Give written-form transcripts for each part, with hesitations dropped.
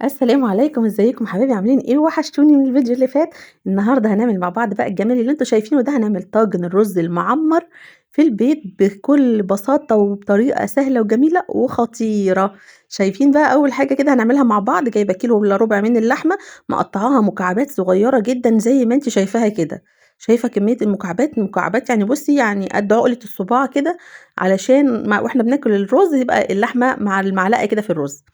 السلام عليكم، ازيكم حبايبي؟ عاملين ايه؟ وحشتوني من الفيديو اللي فات. النهارده هنعمل مع بعض بقى الجمال اللي انتم شايفينه ده. هنعمل طاجن الرز المعمر في البيت بكل بساطة وبطريقة سهلة وجميلة وخطيرة. شايفين بقى اول حاجة كده هنعملها مع بعض، جايبه كيلو الا ربع من اللحمة مقطعاها مكعبات صغيرة جدا زي ما انت شايفاها كده. شايفه كمية المكعبات؟ مكعبات يعني بصي يعني قد عقله الصباع كده، علشان واحنا بناكل الرز يبقى اللحمة مع المعلقة كده في الرز.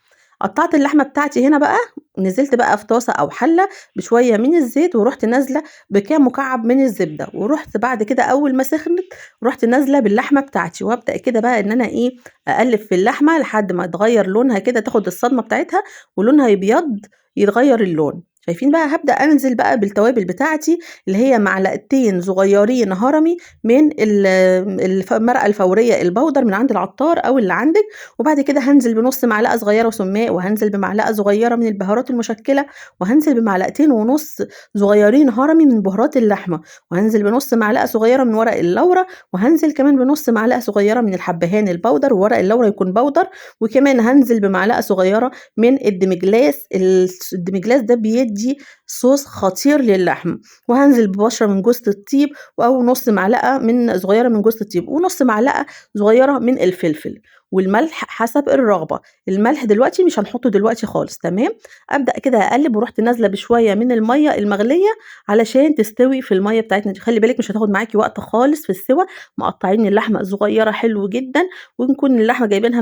قطعت اللحمة بتاعتي هنا بقى، نزلت بقى في طاسه او حله بشوية من الزيت، ورحت نازله بكام مكعب من الزبدة، ورحت بعد كده اول ما سخنت رحت نازله باللحمه بتاعتي، وابدا كده بقى ان انا ايه اقلب في اللحمة لحد ما تغير لونها كده، تاخد الصدمة بتاعتها ولونها يبيض يتغير اللون. شايفين بقى؟ هبدا انزل بقى بالتوابل بتاعتي اللي هي معلقتين صغيرين هرمي من المرقه الفورية البودر من عند العطار او اللي عندك، وبعد كده هنزل بنص معلقه صغيرة سماق، وهنزل بمعلقه صغيرة من البهارات المشكلة، وهنزل بمعلقتين ونص صغيرين هرمي من بهارات اللحمة، وهنزل بنص معلقه صغيرة من ورق اللورة، وهنزل كمان بنص معلقه صغيرة من الحبهان البودر، وورق اللورة يكون بودر، وكمان هنزل بمعلقه صغيرة من ال demi-glace. ال demi-glace ده بيدي صوص خطير للحم، وهنزل ببشره من جوزة الطيب، او نص معلقه من صغيرة من جوزة الطيب، ونص معلقه صغيرة من الفلفل، والملح حسب الرغبة. الملح دلوقتي مش هنحطه دلوقتي خالص، تمام؟ ابدا كده اقلب، ورحت نازله بشوية من المية المغليه علشان تستوي في المية بتاعتنا دي. خلي بالك مش هتاخد معاكي وقت خالص في السوى. مقطعين اللحمة صغيرة حلو جدا، ونكون اللحمة جايبينها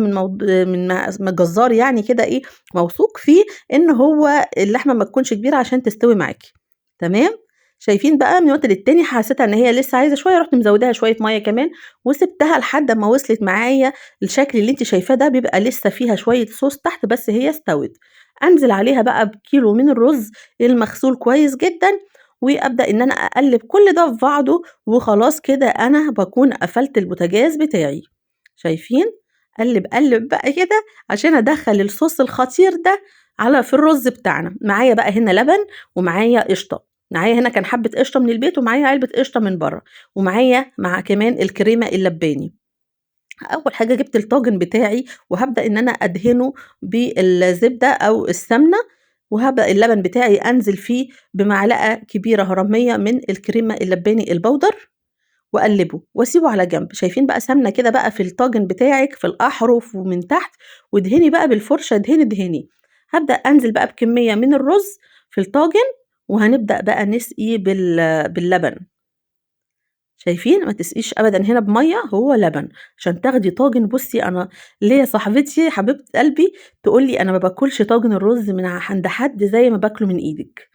من جزار يعني كده ايه موثوق فيه ان هو اللحمة ما تكونش كبيرة عشان تستوي معاكي، تمام؟ شايفين بقى من وقت للتاني حسيتها ان هي لسه عايزه شوية، رحت مزوداها شوية مية كمان، وسبتها لحد ما وصلت معايا الشكل اللي انت شايفاه ده. بيبقى لسه فيها شوية صوص تحت بس هي استوت. انزل عليها بقى بكيلو من الرز المغسول كويس جدا، وابدا ان انا اقلب كل ده في بعضه، وخلاص كده انا بكون قفلت البوتاجاز بتاعي. شايفين؟ قلب قلب بقى كده عشان ادخل الصوص الخطير ده على في الرز بتاعنا. معايا بقى هنا لبن، ومعايا قشطه، معايا هنا كان حبه قشطه من البيت، ومعايا علبة قشطه من بره، ومعايا مع كمان الكريمة اللباني. اول حاجة جبت الطاجن بتاعي، وهبدا ان انا ادهنه بالزبده او السمنة، وهبدا اللبن بتاعي انزل فيه بمعلقه كبيرة هرميه من الكريمة اللباني البودر، واقلبه واسيبه على جنب. شايفين بقى سمنه كده بقى في الطاجن بتاعك في الاحرف ومن تحت، وادهني بقى بالفرشه، ادهني ادهني. هبدا انزل بقى بكمية من الرز في الطاجن، وهنبدا بقى نسقي باللبن. شايفين؟ ما تسقيش ابدا هنا بميه، هو لبن عشان تاخدي طاجن. بصي انا ليا صاحبتي حبيبه قلبي تقول لي انا ما باكلش طاجن الرز من عند حد زي ما باكله من ايدك،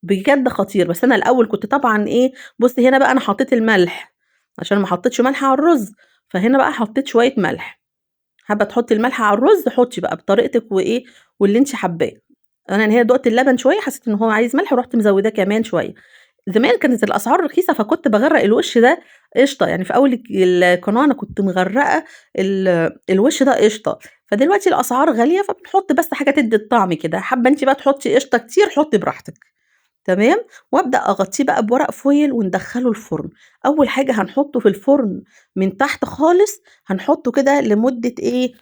بجد خطير. بس انا الاول كنت طبعا ايه، بصي هنا بقى انا حطيت الملح عشان ما حطيتش ملح على الرز، فهنا بقى حطيت شوية ملح. حابة تحطي الملح على الرز حطي بقى بطريقتك وايه واللي انت حباه. انا هي دقت اللبن شوية حسيت ان هو عايز ملح، ورحت مزوداه كمان شوية. زمان كانت الاسعار رخيصة فكنت بغرق الوش ده قشطه، يعني في اول القناة انا كنت مغرقة الوش ده قشطه. فدلوقتي الاسعار غالية فبنحط بس حاجة تدي الطعم كده. حابة انت بقى تحطي قشطه كتير حطي براحتك، تمام؟ وابدا اغطيه بقى بورق فويل وندخله الفرن. اول حاجة هنحطه في الفرن من تحت خالص، هنحطه كده لمدة ايه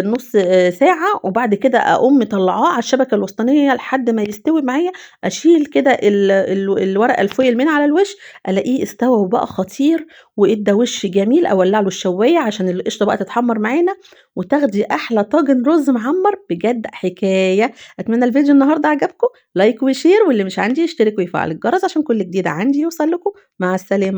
نص ساعة، وبعد كده اقوم مطلعاه على الشبكة الوسطانيه لحد ما يستوي معايا. اشيل كده الورقة الفويل من على الوش، الاقيه استوى وبقى خطير وادى وش جميل. اولع له الشوايه عشان القشطه بقى تتحمر معانا، وتاخدي احلى طاجن رز معمر بجد حكاية. اتمنى الفيديو النهارده عجبكم، like و share، واللي مش عندي يشترك ويفعل الجرس عشان كل جديد عندي يوصل لكم. مع السلامة.